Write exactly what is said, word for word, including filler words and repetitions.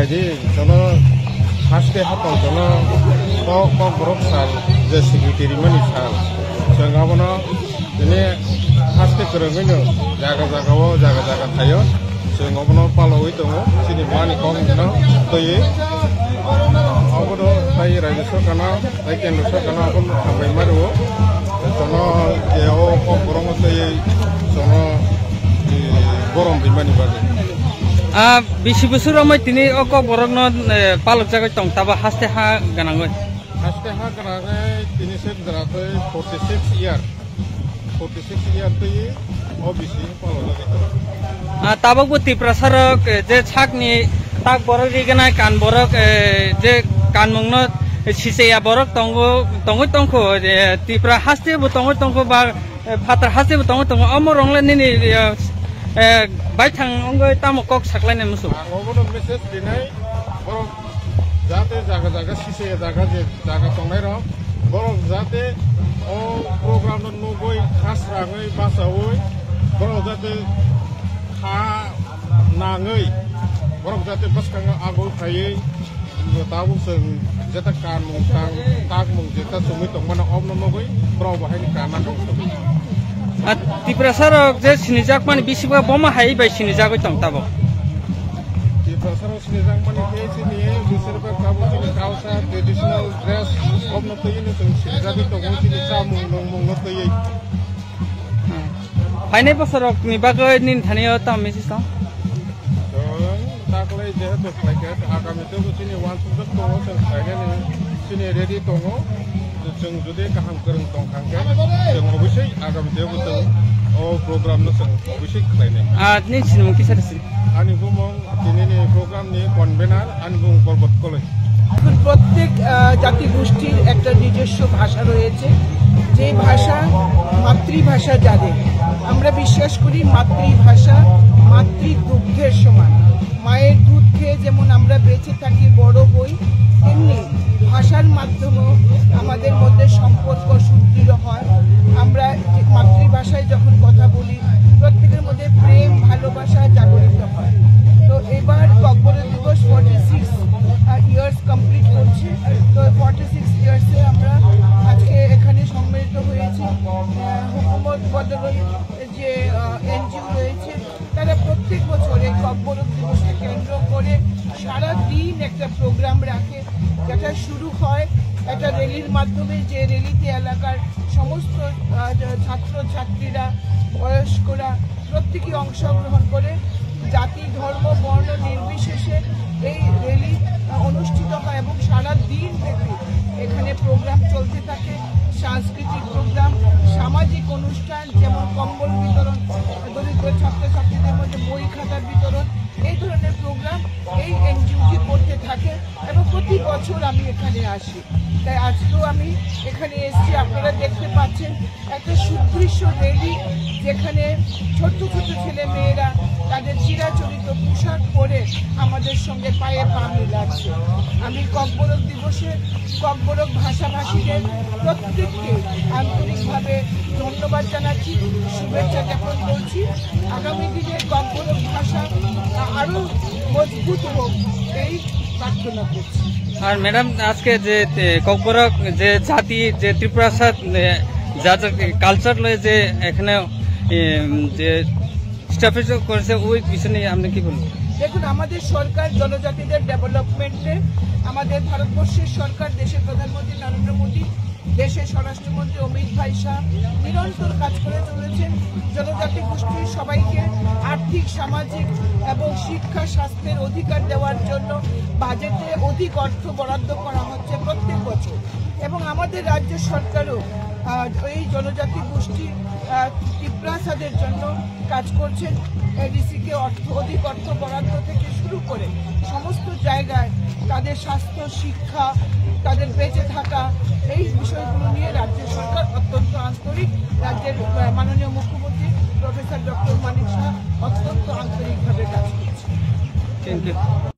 Di, jono haste hapang jono kok, kok borok sal, je secretary mani sal. Chwng abono tini haste kwrwngwino jaga jaga o, jaga jaga thaio. Chwng abono palogwi tongo, chini mani kok no twiwi. Abono tai raijyo sorkarno, tai kendro sorkarno abono hambai ma rwo. Jono je o kok borokno twiwi jono, eh, borom rimani bagwi. Ah, bisi bwswk romwi tini o kok borokno, eh, palokjagwi tong tabo haste ha gwnangwi. Haste ha gwnangwi tini se jora twi forty six year. Forty six year twi o bisi palokjagwi tongo. Ah, tabukbo Tiprasa rok, eh, je sakni tak borok rignai kan borok, eh, je kanmungno sichaya borok tongo, tongwi tongkho, eh, Tipra haste bo tongwi tongkho ba Eh, phatar haste bo tongo, tongo. Omo rong le nini, eh, eh, baithang wngwi tamo kok saklainai muchung? Ang obono message rinai, borok jate jaga jaga sise jaga je jaga tongnai rok, borok jate o program no nugwi khasrangwi bachawi, borok jate kha nangwi, borok jate bwskango agwi phaiwi, tabuk chwng jeta kanmung tang, takmung jeta chumui tongmano, obno nugwi borok bo haini kana tong tong. A Tiprasa rok je sinijak mani bisingo bomo hai bai sinijagwi tong tabuk. Tiprasa rok sinijak mani khe chini bisir ba tabuk chini culture, traditional dress, obno twiwi no chwng sinijagwi tongo, chini chamung nungmung no twiwi. Phainai bosor rok ni bagwi nini thani o tamo message tong? Chwng taklai jehetu khlaikha, agami tebo chini uansukjak tongo, chwng khlainani chini ready tongo. Chwng jodi kaham kwrwng tong kha khe, chwng obisoi agami tebo chwng o program no chwng obisoi khlainai. Ah, nini sinimung kisa rwsini. Ani bumung Tinini program ni convener ani bumung Porbot Koloi. এখন প্রত্যেক, আহ, জাতিগোষ্ঠীর একটা নিজস্ব ভাষা রয়েছে, যে ভাষা মাতৃভাষা যাদের। আমরা বিশ্বাস করি মাতৃভাষা মাতৃদুগ্ধের সমান। মায়ের দুধ খেয়ে যেমন আমরা বেঁচে থাকি, বড় হই, তেমনি ভাষার মাধ্যমেও আমাদের মধ্যে সম্পর্ক সুদৃঢ় হয়। আমরা যে মাতৃভাষায় যখন কথা বলি, প্রত্যেকের মধ্যে প্রেম, ভালোবাসা জাগরিত হয়। তো এবার ককবরক দিবস ফর্টি সিক্স, আহ, ইয়ার্স কমপ্লিট করছে। তো ফর্টি সিক্স ইয়ার্সে আমরা আজকে এখানে সম্মিলিত হয়েছি। আহ, হুকুমত বদল যে, আহ, এনজিও রয়েছে, তারা প্রত্যেক বছর এই ককবরক দিবসকে কেন্দ্র করে সারা দিন একটা প্রোগ্রাম রাখে, যেটা শুরু হয় একটা র্যালির মাধ্যমে, যে র্যালিতে এলাকার সমস্ত, আহ, ছাত্র ছাত্রীরা, বয়স্করা প্রত্যেকেই অংশগ্রহণ করে। জাতি, ধর্ম, বর্ণ নির্বিশেষে এই র্যালি, আহ, অনুষ্ঠিত হয় এবং সারা দিন ব্যাপী এখানে প্রোগ্রাম চলতে থাকে। সাংস্কৃতিক প্রোগ্রাম, সামাজিক অনুষ্ঠান, যেমন কম্বল বিতরণ, দরিদ্র ছাত্রছাত্রীদের মধ্যে বই খাতা বিতরণ, এই ধরনের প্রোগ্রাম এই এনজিওটি করতে থাকে এবং প্রতি বছর আমি এখানে আসি। তাই আজকেও আমি এখানে এসেছি। আপনারা দেখতে পাচ্ছেন একটা সুদৃশ্য র্যালি, যেখানে ছোট্ট ছোট্ট ছেলে মেয়েরা তাদের চিরাচরিত পোশাক পরে আমাদের সঙ্গে পায়ে পা মিলাচ্ছে। আমি ককবরক দিবসে ককবরক ভাষাভাষীদের প্রত্যেককে আন্তরিকভাবে ধন্যবাদ জানাচ্ছি, শুভেচ্ছা জ্ঞাপন করছি। আগামী দিনে ককবরক ভাষা আ-, আরো মজবুত হোক, এই প্রার্থনা করছি। আর ম্যাডাম, আজকে যে, এ, ককবরক যে জাতি, যে ত্রিপুরাসাদ, এ, যা যা কালচার লয়ে যে এখানে, এ, যে স্ট্যাবলিশ করেছে, ওই বিষয় নিয়ে আপনি কি বলবেন? দেখুন, আমাদের সরকার জনজাতিদের ডেভেলপমেন্টে, আমাদের ভারতবর্ষের সরকার, দেশের প্রধানমন্ত্রী নরেন্দ্র মোদী, দেশের স্বরাষ্ট্রমন্ত্রী অমিত ভাই শাহ নিরন্তর কাজ করে চলেছেন। জনজাতি গোষ্ঠীর সবাইকে আর্থিক, সামাজিক এবং শিক্ষা, স্বাস্থ্যের অধিকার দেওয়ার জন্য বাজেটে অধিক অর্থ বরাদ্দ করা হচ্ছে প্রত্যেক বছর। এবং আমাদের রাজ্য সরকারও, আহ, এই জনজাতি গোষ্ঠী, আহ, তিপ্রাসাদের জন্য কাজ করছেন। এডিসিকে অর্থ, অধিক অর্থ বরাদ্দ থেকে শুরু করে সমস্ত জায়গায় তাদের স্বাস্থ্য, শিক্ষা, তাদের বেঁচে থাকা, এই বিষয়গুলো নিয়ে রাজ্য সরকার অত্যন্ত আন্তরিক। রাজ্যের, আহ, মাননীয় মুখ্যমন্ত্রী প্রফেসর ডক্টর মানিক সাহা অত্যন্ত আন্তরিকভাবে কাজ করছেন। Thank you.